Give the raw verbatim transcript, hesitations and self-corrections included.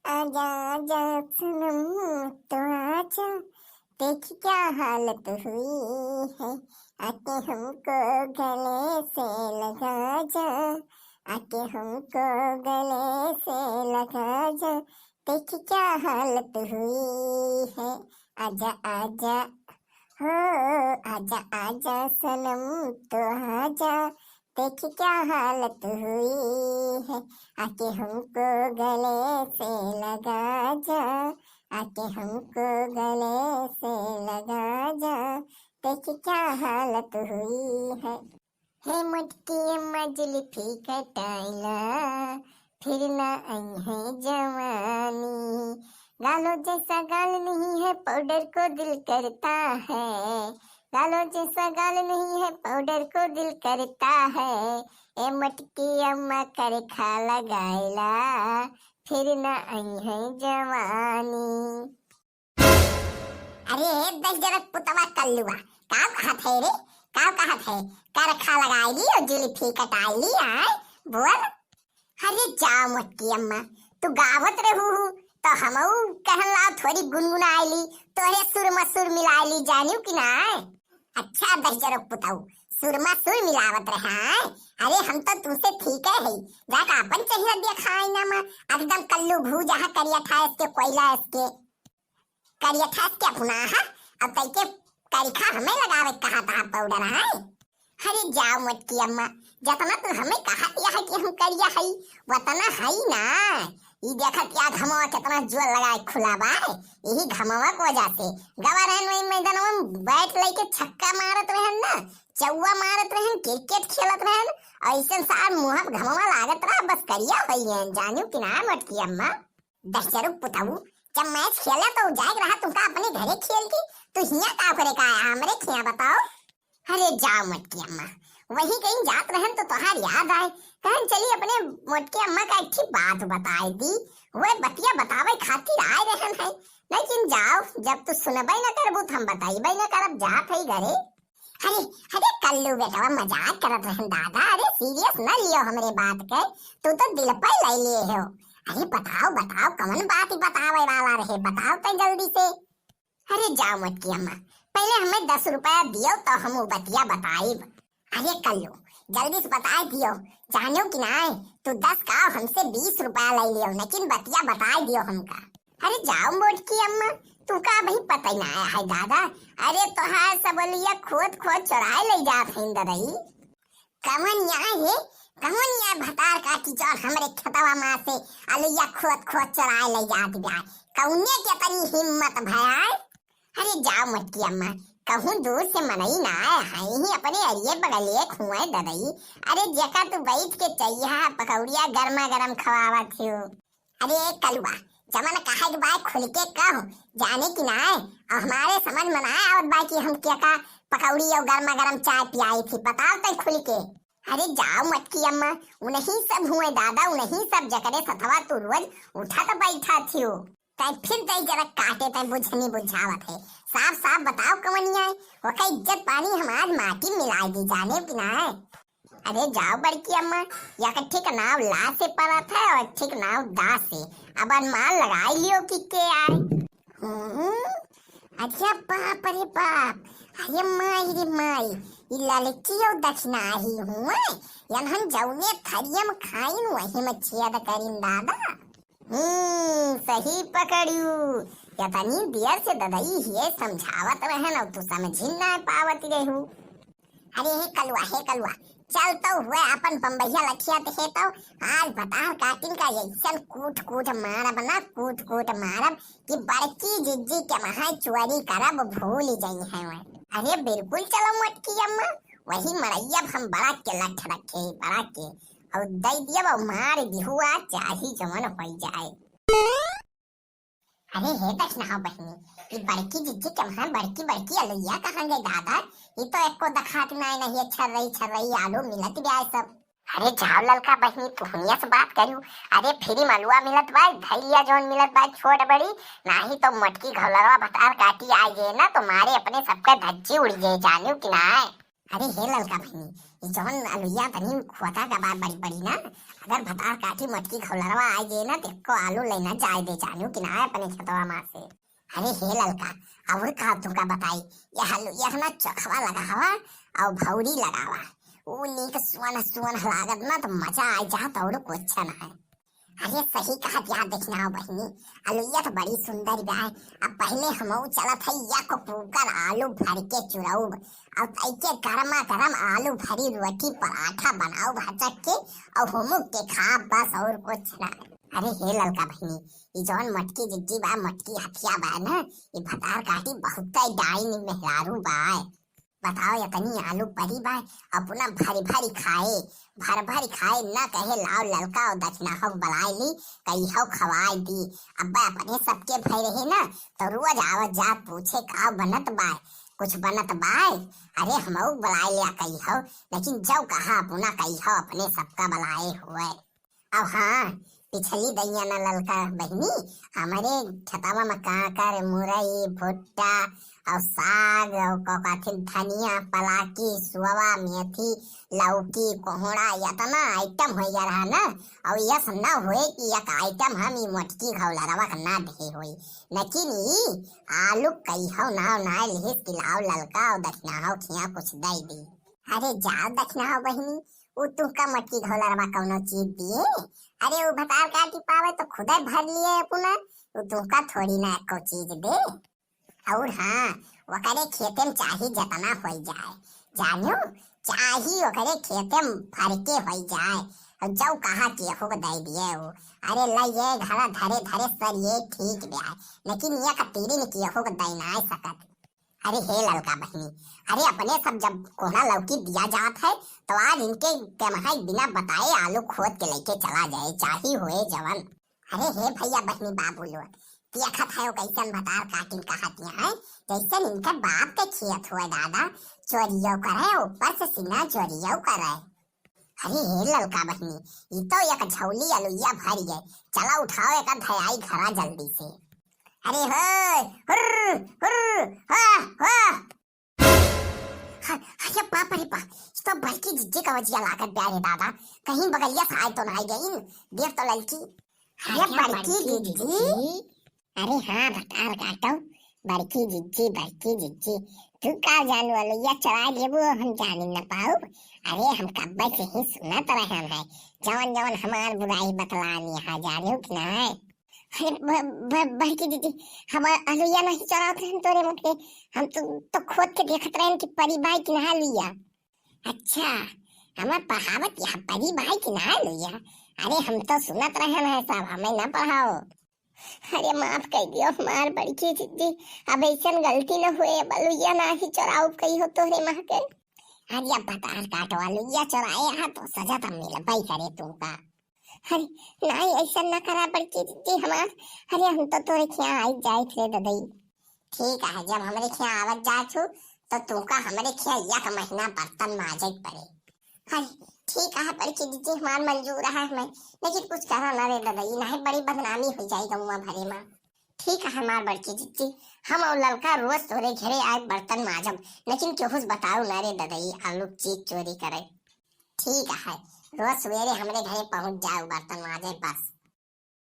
आजा आजा सनम, तो आजा, देख क्या हालत हुई है, आके हमको गले से लगा जा, आके हमको गले से लगा जा, देख क्या हालत हुई है। आजा आजा, हो, आजा आजा सनम, तो आजा, देख क्या हालत हुई है, आके हमको गले से लगा जा, आके हमको गले से लगा जा, देख क्या हालत हुई है। हे मोटकी अम्मा जुल्फी कटाइला, फिर ना आई है जवानी। गालों जैसा गाल नहीं है, पाउडर को दिल करता है। गालों जैसा गाल नहीं है, पाउडर को दिल करता है। ए मोटकी अम्मा करखा लगाइला, फिर ना आई है जवानी। अरे दहिजरक पुतवा कल्लुआ, का कहत है रे, का कहत है? करखा लगाइली और जुल्फी कटाइली, आय? बोल। अरे जाओ मोटकी अम्मा, तू गावत रहू हूँ, तो हमऊ कहन ला थोड़ी गुनगुनाइली, तोहरे सुर मसुर मिलाइली, जानियो कि ना? अच्छा दहिजरक पुतऊ, सुर मसुर मिलावत रहे, आय? अरे हम तो तुमसे ठीक है, जाके अपन चेहरा देखाई ना मा, एकदम कल्लू भूजा है, करिया ठा इसके, कोयला इसके। करिया ठस के अपना है, अब तैके करिखा हमें लगावे कहा था पाउडर है। अरे जाओ मोटकी अम्मा, जतना तू हमें कहा दिया है कि हम करिया है, वतना है ना। ई देखत या घमवा कितना जोर लगाए खुला बा, यही घमवा को वजह से गवा रहन वही मैदानवा में बैट लेके छक्का मारत रहन ना, चौवा मारत रहन, क्रिकेट खेलत रहन, ऐसन सार मुँह पे घमवा लागत रहा, बस करिया होई है, जानियो कि ना मोटकी अम्मा। दहिजरक पुतऊ, जब मैच खेले तो जाए रहा तुमका अपने घरे खेल के, तू हियाँ का करे का आया हमरे खिया बताओ? अरे जाओ मोटकी अम्मा, वही कहीं जात रहन तो तोहार याद आए, कहन चली अपने मोटकी अम्मा का एक ठे बात बताए दी, वह बतिया बतावे खातिर आए रहन है, लेकिन जाओ जब तू सुनबे न करबू तो हम बताइबे न करब, जात है घरे। अरे, अरे कल्लू बेटवा मजाक करत रहन दादा, अरे सीरियस न लियो हमरे बात के, तू तो दिल पे ले लिए हो। अरे बताओ बताओ कौन बात ही बतावे वाला रहे, बताओ तो जल्दी से। अरे जाओ मोटकी अम्मा, पहले हमें दस रुपया दियो तो हम वो बतिया बताइब। अरे कल्लू, जल्दी से बताए दियो, जानियो कि ना, तू दस का हमसे बीस रुपया ले लियो, लेकिन बतिया बताए दियो हमका। अरे जाओ मोटकी अम्मा, तू का अभी पता ही ना आया है दादा। अरे तोहार सब अलुइया खोद खोद चोराए ले जात हैं ददई। कवन या है, कवन या भतार काटी जौन हमरे खेतवा मा से अलुइया खोद खोद चोराए ले जात बा? कौने के तनी हिम्मत भया? अरे जाओ मोटकी अम्मा, कहूँ दूर से मनई ना आए, हैं ही अपने अरिये बगलिए खुआए ददई। अरे जेका तू बैठ के चइहा पकौड़िया गर्मा गर्म खवावत हो। अरे कलुआ, जवन कहे के बाय खुल के कहो, जाने कि ना, अब हमारे समझ में ना आवत बा कि हम केका पकौड़ी और गर्मा गर्म चाय पियाई थी, बताओ तै खुल के। अरे जाओ मोटकी अम्मा, उन्हीं सब हुए दादा, उन्हीं सब जकरे सथवा तू रोज उठत बैठा थियो। तै फिर दई जरा काटे तै बुझनी बुझावत है, साफ साफ बताओ कवनिया है, ओका इज्जत पानी हम आज माटी मिलाए दी, जाने कि ना। अरे जाओ बड़की अम्मा, या के ठीक नाव ला से परत है और ठीक नाव दा से। अब अनुमान लगाई लियो कि के आए। हम्म, अरे बाप रे बाप, अरे माई रे माई, ई ललकी और दक्षिणाही हुए, यनहन जौने थरिया में खाइन वही में छेद करिन दादा। हम्म, सही पकड़ू, यतनी देर से ददई हिये समझावत रहन और तू समझिन ना पावत रहू। अरे हे कलुआ, हे कलुआ, चल तो हुए अपन बम्बैया लठिया ते हे तो, आज भतार काटिन का ऐसन कूट कूट मारब ना, कूट कूट मारब कि बड़की जिज्जी के महा चोरी करब भूल जाई है वह। अरे बिल्कुल चलो मोटकी अम्मा, वही मड़ैया हम बड़ा के लठ रखे, बड़ा के, और दई दियब और मार दिहुआ चाही जवन होई जाए। अरे हे दक्षिणा बहिनी, ई बड़की जिज्जी के वहाँ बड़की बड़की अलुइया कहाँ गई दादा? ई तो एको दखात नाय नहीं है, छर्रई छर्रई आलू मिलत ब्याय सब। अरे जाओ ललका बहिनी, तू हुनिया से बात करू। अरे फ्री में अलुआ मिलत बा, धैलिया जौन मिलत बा छोट बड़ी, नाही तो मोटकी घोलरवा भतार काटी आ गए ना तो मारे अपने सबका धज्जी उड़ गए, जानियो कि ना। अरे हे ललका बहिनी, जौन अलुइया तनी खोता का बा बड़ी बड़ी ना, अगर भतार काटी मोटकी घौलरवा आइ गए ना, तो एको आलू लेना जाए दे, जानियो कि ना, अपने खेतवा मा से। अरे हे ललका, और का तुमका बताई, ये आलू, ये ना चोखवा लगावा और भौरी लगावा, ऊ नीक सुअन सुअन लागत ना, तो मजा आइ जात, और कुछ ना है। अरे सही कहत या दखिनहा बहिनी, अलुइया तो बड़ी सुंदर बा। अब पहिले हमहू चलत है या को कुकर आलू भर के चुरौब, और तैके गरमा गरम आलू भरी रोटी पराठा बनाओ भचक के, और हमू के खाब बस, और कुछ ना। अरे हे ललका बहिनी, ई जौन मोटकी जिज्जी बा, मोटकी हथिया बा ना, ई भतार काटी बहुते डाइन मेहरारू बा। बताओ, इतनी आलू परी बा, अपना भरी भरी खाए, भर भरी खाए, ना कहे लाओ ललका और दखिनहा को बलाए ली, कहियो खवाए दी। अब अपने सबके भय रहे ना, तो रोज आवत जात पूछे का बनत बा, कुछ बनत बा। अरे हमहू बलाए लिया कहियो, लेकिन जब कहा अपना कहियो अपने सबका बलाए हुए। अब हाँ, पिछली दैया ना ललका बहिनी, हमरे खेतवा मा काकर, मुरई, भुट्टा, और साग, और का कहथिन, धनिया, पलाकी, सुअवा, मेथी, लौकी, कोहड़ा, इतना आइटम हो गया रहा ना। और यस ना होए कि एक आइटम हम ई मोटकी घौलरवा के ना दे होई, लेकिन ई आलू कहियो नाव ना लिहिस कि लाओ ललका और दखिनहा खिया कुछ दे दी। अरे जाओ दखिनहा बहिनी, उ तुमका मोटकी घौलरवा कौनो चीज दिए? अरे उ भतार काटी पावे तो खुदे भर लिए अपना, उ तुमका थोड़ी ना एको चीज दे। और हाँ, ओकरे खेते में चाही जतना होई जाए, जानियो, चाही ओकरे खेते में भर के होई जाए, और जौ कहा केहू को दे दिए उ। अरे ले ये घरा धरे धरे सर ये ठीक बा, लेकिन ये कतीरी ने केहू को दे ना सकत। अरे हे ललका बहिनी, अरे अपने सब जब कोहड़ा लौकी दिया जात है, तो आज इनके कमहाई बिना बताए आलू खोद के लेके चला जाए, चाही होए जवन। अरे हे भैया बहिनी बाबू लोग, देखत है वो कैसन भतार काटिन कहत है, जैसन इनके बाप के खेत हुए दादा, चोरियो करे, ऊपर से सीना चोरियो करे। अरे हे ललका बहिनी, ई तो एक झौली अलुइया भर गए, चला उठाओ एक धयाई घरा जल्दी से। अरे हो, हुर्र, हुर्र, हो, हो। ह-, अरे बाप रे बाप, ई तो बड़की जिज्जी का वजिया लागत बा रे दादा, कहीं बगलिया से आए तो ना आई गई, देख तो ललकी। अरे अरे बड़की बड़की जिज्जी। जिज्जी। अरे हाँ, भतार काटो, बड़की जिज्जी, बड़की जिज्जी, तू का जानू अलुइया चुरा लेबू, हम जानी न पाउब। अरे हम कब्बे से ही सुनत रहन है, जवन जवन हमार बुराई बतलानी है, जानियो कि ना है? अरे ब-, ब-, बड़की दीदी, हम अलुइया नहीं चुरावत रहन तोरे मोटके, हम तो, तो खोद के देखत रहन कि परी बाई कि ना अलुइया। अच्छा, हमार पढ़ावत यहाँ परी बाई कि ना अलुइया? अरे हम तो सुनत रहन है सब, हमें ना पढ़ाओ। अरे माफ कर दियो हमार बड़की जिज्जी, अब ऐसन गलती न हुए, अब अलुइया ना ही चुराउब कहियो तोहरे माँ के। अरे अब भतार काटो, अलुइया चुराए हा तो सजा तो मिलबई करे तुमका। अरे नाई, ऐसा ना करा बड़की जिज्जी हमार। अरे हम तो तोरे खिया आई जाए थे ददई। ठीक है, जब हमरे खिया आवत जात हूँ तो तुमका हमरे खिया एक महीना बर्तन माजे के पड़े। अरे ठीक है बड़की जिज्जी, हमार मंजूर है हमें, लेकिन कुछ करा ना रे ददई, नहीं बड़ी बदनामी हो जाए गौवा भरे मा। ठीक है हमार बड़की जिज्जी, हम और ललका रोज तोरे घरे आए बर्तन माजब, लेकिन केहू से बताओ ना रे ददई, आलू चीज चोरी करे। ठीक है, रोज सवेरे हमरे घरे पहुँच जाओ बर्तन माजे बस।